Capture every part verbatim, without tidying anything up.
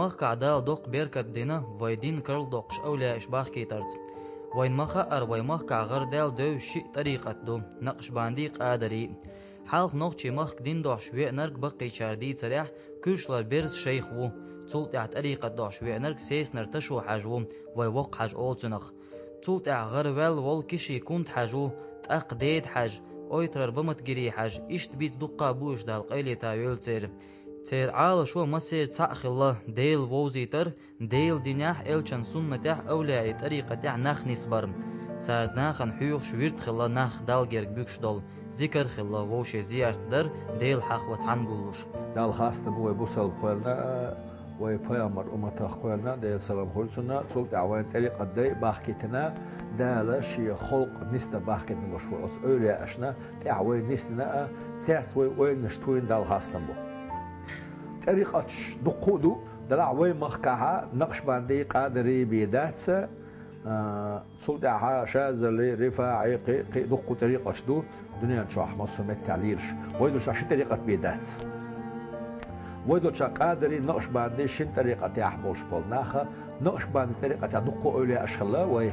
Махкахь Дала доккха беркат дина вай дин карладоккхуш овлияаш бахкийтарца. Вайна ма хаъара, вай махкахь гӀарадаьлла девзаш шиъ тӀарикъат ду: накъшбанди, къадари. Хьалха нохчийн махка дин дохьуш веанарг баккхийчара дийцарехь, Куьршлара Берза шайх ву. Цул тӀаьхьа тӀарикъат дохьуш веанарг Сеснара Ташо-Хьаьжа ву, вай Воккха-Хьаьжа олу цунах. Цул тӀаьхьа гӀараваьлла волу Кишин Кунта-Хьаьжа ву, тӀаккха Деда-Хьаьжа, Ойтарара Баматгирий-Хьаьжа, иштта бийца дуккха а бу уьш, Дала къайле тайойла церан. Церан Ӏалашо массеран цхьаъ хилла, Дела вовзийтар, Делан динехь, элчан суннатехь, овлияийн тӀарикъатехь нах нисбар. Цара нахана хьоьхуш вирд хилла нах Далла герга буьгуш долу, зикар хилла вовшийн зиярт дар, Дела хьахо цхьаьна гуллуш. Далла хастам бу вай бусалба кхоьллина а, вай пайхамар умматах кхоьллина а, Делан салам хуьлда цунна, цул тӀаьхьа вайна тӀарикъат дай а бахкийтина, Дала шен халкъ нисдан бахкийтина болуш ву оцу овлияашна, тӀаьхьа вай нисдина а, цаьрца вай ойланаш туйна Далла хастам бу. ТӀарикъаташ дуккха а ду, делахь вай махкахьа накъшбанди, къадари бен дац, а, цул тӀаьхьа шазали, рифаӀи, кхин, кхин дуккха а тӀарикъаташ ду, дуьнен чохь массо а меттехь лелаш. Вай долчохь ши тӀарикъат бен дац. Вай долчохь къадари, накъшбанди шина тӀарикъатехь болуш болу наха, накъшбанди тӀарикъатехь дуккха а овлияаш хилла вай.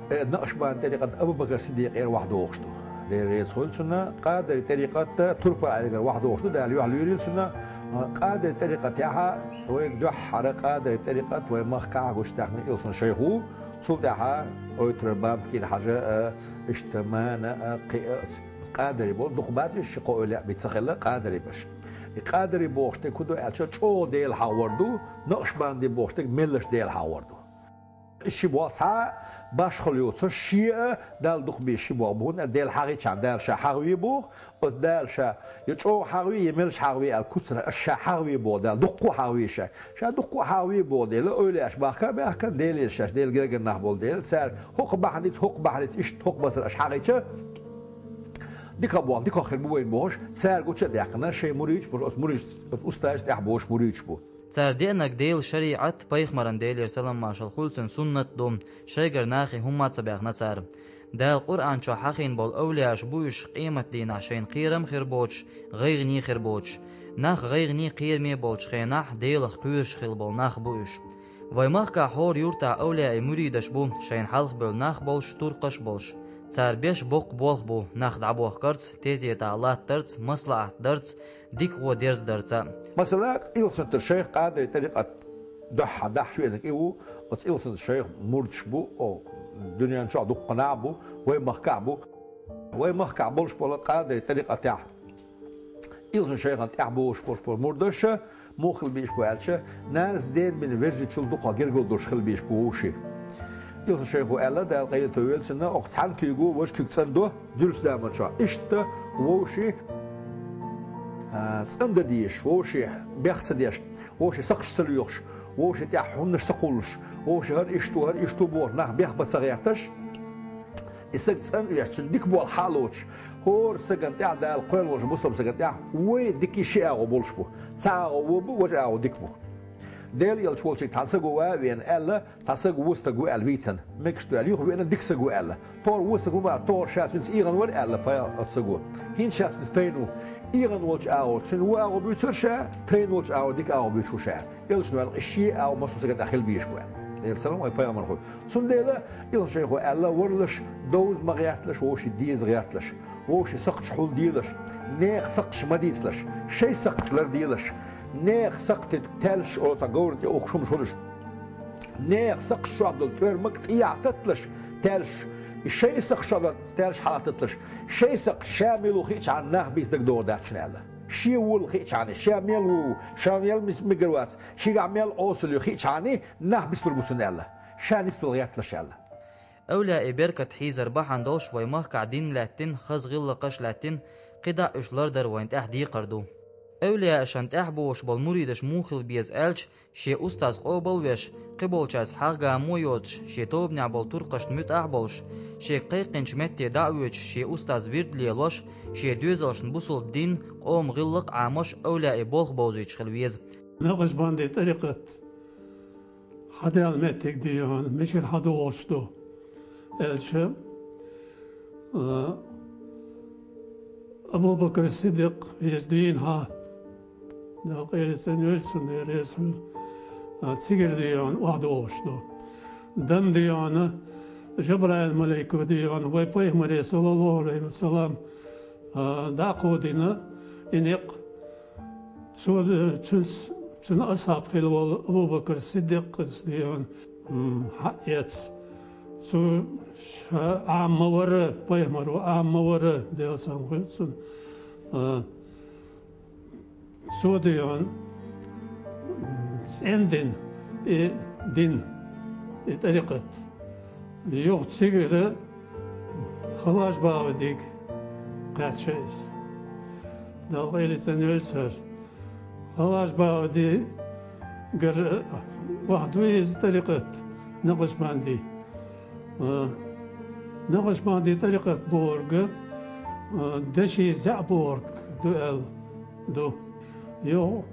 Э, накъшбанди тӀарикъат Абу-Бакр Сиддикъера охьадогӀуш ду. Дела реза хуьлда цунна, къадари тӀарикъат Турпал Ӏелигара охьадогӀуш ду, Дала юьхь лоьрийла цунна, а, къадари тӀарикъатехьа вайга дуьххьара къадари тӀарикъат вай махкахь гучудаьккхина Илсхан-Шайх ву, цул тӀаьхьа Ойтарара Баматгирий-Хьаьжа а, иштта Мана а, кхин а, къадари болу дукха бац уьш, ши-кхо овлияъ бен ца хилла къадари берш. И къадари бохуш дерг хӀун ду аьлча, чӀогӀа Дела хьахор ду, накъшбанди бохуш дерг меллаша Дела хьахор ду. И ши болх цхьа а башхалла йоцуш, шиъ а Далла дукха бен ши болх бу, хӀунда аьлча Дела хьахийчхьана Дала ша хьахаве боху, оцу Дала ша я чӀогӀа хьахаве, я меллаша хьахаве аьлла куц ца хилла, ша хьахаве боху Дала, дуккха а хьахаве ша. Ша дуккха а хьахаве боху дела, овлияаш бахка а баьхкина, Делера шаьш, Делан гергара нах болу дела, цара хӀокху бахьаница, хӀокху бахьаница, иштта хӀокху бацара аша хьахийча, дика болх, дика хир бу вайна бохуш, цара гуча а даьккхина, шайн муридаш а бу, оцу муридаш, оцу устазаш тӀехь бохуш муридаш бу. Цара деанарг Делан шариӀат, пайхамаран, Делера салам-маршалла хуьлда цунна, суннат ду, шайгара нахе хӀумма а ца баьхна цара. Дала Къуръан чохь хьахийна болу овлияаш бу уьш, къематдийнахь шайна кхерам а хир боцуш, гӀайгӀане а хир боцуш. Нах гӀайгӀане а, кхераме а болчу хенахь, Делах кхоьруш хилла болу нах бу уьш. Вай махкахь хӀора юртахь овлияийн муридаш бу, шайна хьалха бевлла нах болуш, туркхаш а болуш. Цара беш боккха болх бу нах дӀабохкарца, тезетахь латтарца, маслаӀат дарца, дика гӀо дерзадарца. Масала, Илсхан-Юьртара шайх, къадари тӀарикъат дуьххьара дахьаш веанарг и ву, оцу Илсхан-Юьртара шайх мурдаш бу, о, дуьнен чохь дуккха нах бу, вай махкахь бу. Вай махкахь болуш болу къадари тӀарикъатехь Илсхан-Юьртара шайхана тӀехь богӀуш болуш болу мурдаша муха хила безаш бу аьлча, нанас дена бина вежарчул дукха гергара долуш хила безаш бу вовшийн. Илсхан-Юьртара шайхо аьлла, Дала къайле тойойла цунна, оха цхьана куьйго важа куьг цӀандо дуьллучу заманчохь. Иштта вовшийн, а, цӀандан дезаш, вовшийн бех ца деш, вовшийн сакхташ ца лоьхуш, вовшийн тӀехь хӀуманаш ца кхуллуш, вовшийн хӀара иштта ву, хӀара иштта ву бохуш нах бех бан ца гӀерташ, и саг цӀан а веш, цуьнан дика болх хьа а лоцуш, хӀора сагана тӀехь, Дала кхоьллина волчу бусалба сагана тӀехь вай дика ши агӀо болуш бу. Цхьа агӀо вон бу, важа агӀо дика бу. Дела елча волчуьнга цхьана саго ван а веана аьлла, цхьа саг вон стаг ву аьлла вийцина, мегаш ду аьлла, юха веана дика саг ву аьлла. ТохӀара вон стаг ву бахьана, тохӀара ша цуьнца ийгӀина вара аьлла, пай оцу саго. ХӀинца ша цуьнца тайна ву. ИйгӀина волчу агӀор цуьнан вон агӀо буьйцура ша, тайна волчу агӀор дика агӀо буьйцуш ву ша. Элчано аьлла, и ши агӀо массо а сагана тӀехь хила безаш бу аьлла. Дела салам вай пайхамар хуьлда. Цундела Илсхан-Юьртара шайхо аьлла, варлаш довза ма гӀерталаш, вовшийн деза гӀерталаш, вовшийн сакхташ хьулделаш, нехан сакхташ ма дийцалаш, шайн сакхташ ларделаш, нехан сакхтийн таьллаш, оцу говран тӀе ухуш хӀумаш хуьлуш, нехан сакхташ чохь долу тӀоьрмаг тӀехьа татталаш, таьллаш, и шайн сакхташ чохь долу таьллаш хьалха татталаш, шайн сакхташ ша мила ву хиъчхьана нах бийца дагадогӀур дац шуна аьлла. Шен волу хиъчхьана, ша мел ву, ша мел мис-, мегар вац, шегахь мел Ӏесалла ю хиъчхьана, нах бицлур бу цунна аьлла. Ша нисдала гӀерталаш аьлла. Овлияийн беркат хьийзар бахьана долуш вай махкахь дин лаьттина, хаза гӀиллакхаш лаьттина, кхидӀа уьш лардар вайна тӀехь декхар ду. Овлияашна тӀехь богӀуш болу муридаш муха хила беза аьлча, шен устаз къобал а веш, кхиболчаьрца хьагӀ-гамо а йоцуш, шен тобанехь болу туркхашна муьтӀахь а болуш, шега кхайкхинчу метте дӀа а воьдуш, шен устаз вирд а лелош, шен доьзалшна бусалба дин, къоман гӀиллакх а Ӏамош, овлияийн болх бовзуьйтуш хила веза. Накъшбанди тӀарикъат хьан даьлла меттиг ду хьуна, мичара хьан догӀуш ду аьлча, а, Абу-Бакр Сиддикъ веза дийна хьан, Дала къайле цӀанйойла цунна, реза хуьлда. Цигара дийона охьадогӀуш ду. Дам дийона Жабраил малайко дийона вай пайхамаре, саллаллаху алейхи ва саллам, а, дӀакховдийна и некъ. Цо, цуьнца, цуьнан асхьаб хилла волу Абу Бакр Сиддикъас дийона, м, хьаэца. Цо ша Ӏама вара, пайхамаро Ӏама вара, Делан салам хуьлда цунна. А, Цо дийона, м, цӀена дина и дин, и тӀарикъат. Юха цигара Хаваж БагӀдадига кхаьчна иза. Далла къайле цӀанвелла цара. Хаваж БагӀдадигара охьадуй иза тӀарикъат, накъшбанди. А, накъшбанди тӀарикъат бохург, а, деши зӀе бохург ду аьлла ду. Йо,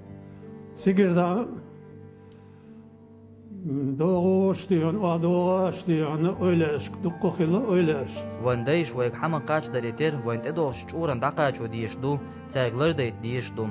цигара дӀа, м, догӀуш дийона, охьадогӀуш дийона, эвлаяашка дуккха хилла эвлаяаш. Вайн дайша вайга хьама кхачдарий тера, вайна тӀедогӀучу чкъурана дӀакхачо дезаш ду, цаьрга лардайта дезаш ду.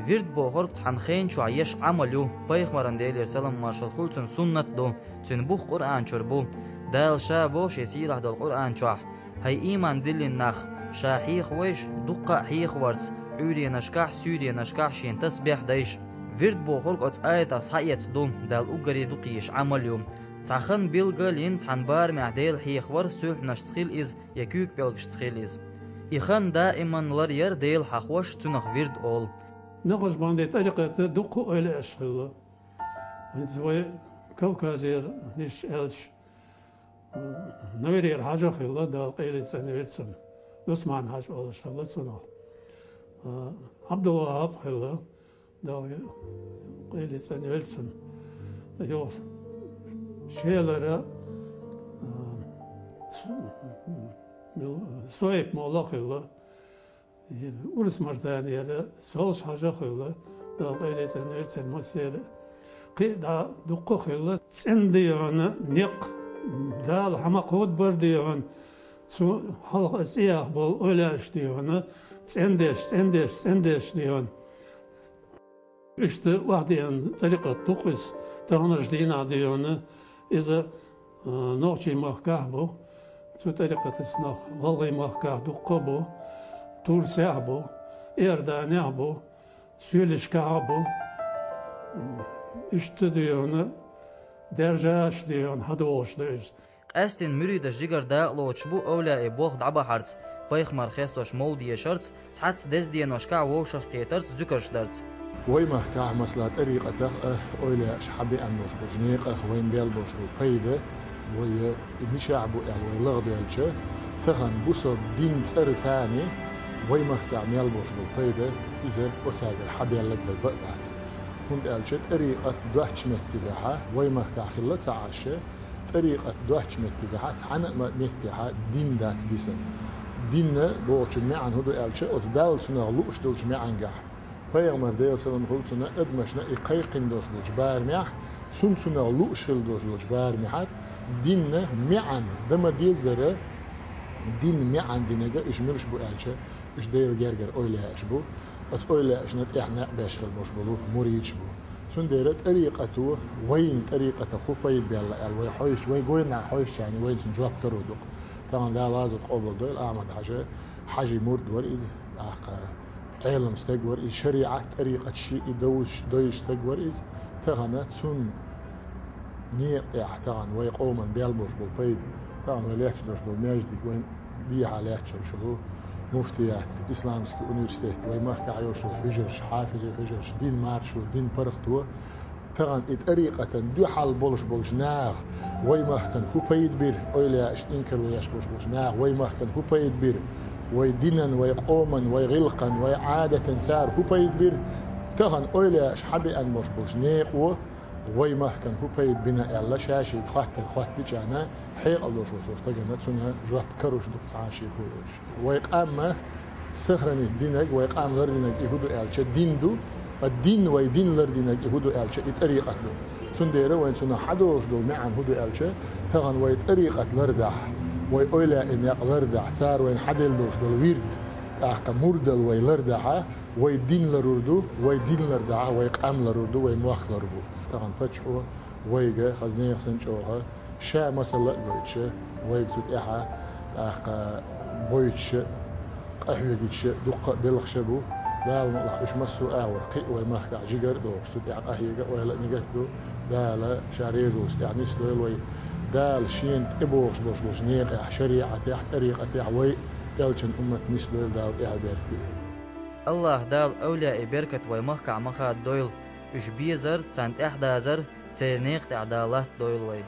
Вирд бохург цхьана хенан чохь еш Ӏамал ю, пайхамаран, Делера салам-маршалла хуьлда цунна, суннат ду. Цуьнан бух Къуръан чуьра бу. Дала Ша боху Шен сийлахь долу Къуръан чохь: «ХӀай ийман диллина нах, Ша хьехавайша, дуккха а хьехаварца, Ӏуьйренашкахь, суьйренашкахь Шен тасбехь дайша». Вирд бохург оцу аятах схьаэцна ду, Далла уггаре дукха езаш Ӏамал ю. Цхьа хан билгал йина цхьана барамехь Дела хьехавар, суьлхьанашца хила иза я куьйга пӀелгашца хила иза. И хан даиман лар яра Дела хьахош, цунах вирд олу. Накъшбанди тӀарикъата дуккха эвлаяаш хилла. ХӀинца вай Кавказера ниш аьлча, Наверера Хьажа хилла, Далла къайле цӀанвелла цунна. Усман-Хьажа олуш хилла цунах. А, Абдул-ВахӀаб хилла, Далла къайле цӀанвелла цунна. Йо, Шелара, а, С-, Суайп-молла хилла. Урус-Мартанера Солш-Хьажа хилла, Далла къайле цӀанвелла церан массеран. Кхин а дӀа дуккха а хилла, цӀена дийона некъ, Дала хьама кховдабар дийона, цу хьалха аса цӀе яхна болу эвлаяаш дийона, цӀендеш, цӀендеш, цӀендеш дийона. Иштта охьадеана тӀарикъат ду-кх иза, таханарчу дийнахь дийона, иза, а, нохчийн махкахь а бу, цу тӀарикъатаца нах гӀалгӀайн махкахь дуккха а бу, Турцехь а бу, Иорданехь а бу, Соьлжашкахь а бу. Иштта дийона, даьржаш дийона, хьадогӀуш ду иза. Къаьсттина муьридаш жигара дакъалоцуш бу эвлаяийн болх дӀабахьарца, пайхамар хестош мовлид дешарца, цхьацца деза деношкахь вовшахкхетарца, зуькарш дарца. Вай махкахь, масала, тӀарикъатах а эвлаяаш хьабеана болуш болчу некъах вайна бел болуш болу пайда, вай и мичахь бу аьлла вай лагӀдоьлча, тахана бусалба дин цӀарца а вай махкахь мел болуш болу пайда, иза оцагара хьабелларг бен бан а бац. ХӀунда аьлча тӀарикъат доцчу меттигехь вай махкахь хилла ца Ӏаш, тӀарикъат доцчу меттигехь цхьана а ма-, меттехь дин дац дисина. Дин бохучун маьӀна хӀун ду аьлча, оцу Далла цунах лууш долчу маьӀнехь, пайхамар, Делан салам хуьлда цунна, адамашна и кхайкхина долуш долчу барамехь, цунна цунах лууш хила долуш долчу барамехь, динна маьӀна дан ма-деззара, динна маьӀна динарг уьш муьлш бу аьлча, уьш Делан гергара эвлаяаш бу, оцу эвлаяашна тӀехь некъ беш хила болуш болу муридаш бу. Цундела тӀарикъато вайна тӀарикъатах хӀун пайда баьлла аьлла вай хьовсуш, вай гонахь хьовсучарна вайна цунна жоп каро ду-кх. Тахана Дала гӀазот къобалдойла Ахьмад-Хьажа, Хьажин мурд вара иза, тӀаккха Ӏелам стаг вара иза, шариӀат, тӀарикъат шиъ и довзуш, дойзуш стаг вара иза. Тахана цунна некъа тӀехь тахана вай къоман бел болуш болу пайда, тахана вай лаьтташ долуш долу маьждиг вайн дехьа лаьтташ йолуш йолу муфтият, исламский университет, вай махкахь йолуш йолу хьуьжарш, хьафизийн хьуьжарш, дин маршо, дин паргӀато, тахана и тӀарикъатан дуьхьал болуш болчу наха вай махкан хӀун пайда бира, эвлаяашна инкарло еш болуш болчу наха вай махкан хӀун пайда бира, вай динан, вай къоман, вай гӀиллакхан, вай Ӏадатан цара хӀун пайда бира, тахана эвлаяаш хьабеана болуш болчу некъо, вай махкан хӀун пайда бина аьлла, ша-шига хаттар хоттичарна, хьекъал долуш волчу стагана цунна жоп каруш ду-кх цхьа а шеко йоцуш. Вай къам сохранить динарг, вай къам лардинарг и хӀун ду аьлча, дин ду, ткъа дин, вай дин лардинарг и хӀун ду аьлча, и тӀарикъат ду. Цундела вайн цунах хьадолуш долу маьӀна хӀун ду аьлча, тахана вай тӀарикъат лардахь, вай эвлаяийн некъ лардахь, цара вайна хьаделла долуш долу вирд, тӀаккха мурдалла вай лардахь, Вай дин ларур ду, вай дин лардахь, вай къам ларур ду, вай мохк ларур бу. Тахан паччахьо вайга, хаза нехан санна чӀогӀа, ша масала а гойтуш, вайга цу тӀехьа тӀаккха бойтуш, къахьоьгуьйтуш дуккха а белхаш бу. Дала мукъалахь, уьш массо а агӀор кхин а вай махкахь жигара а дохуш, цу тӀехьа къахьега а ойла а нигат ду. Дала Ша реза волчу тӀехь нисдойла вай. Дала Шена тӀебогӀуш болуш болчу некъехь, шариӀатехь, тӀарикъатехь вай а, элчан уммат нисдойла Дала тӀехь а беркате. АллахӀ Дала авлияийн беркат вай махкахь ма хададойла, уьш безар, царна тӀаьхьадазар, церан некъа тӀехь Дала латтадойла вай.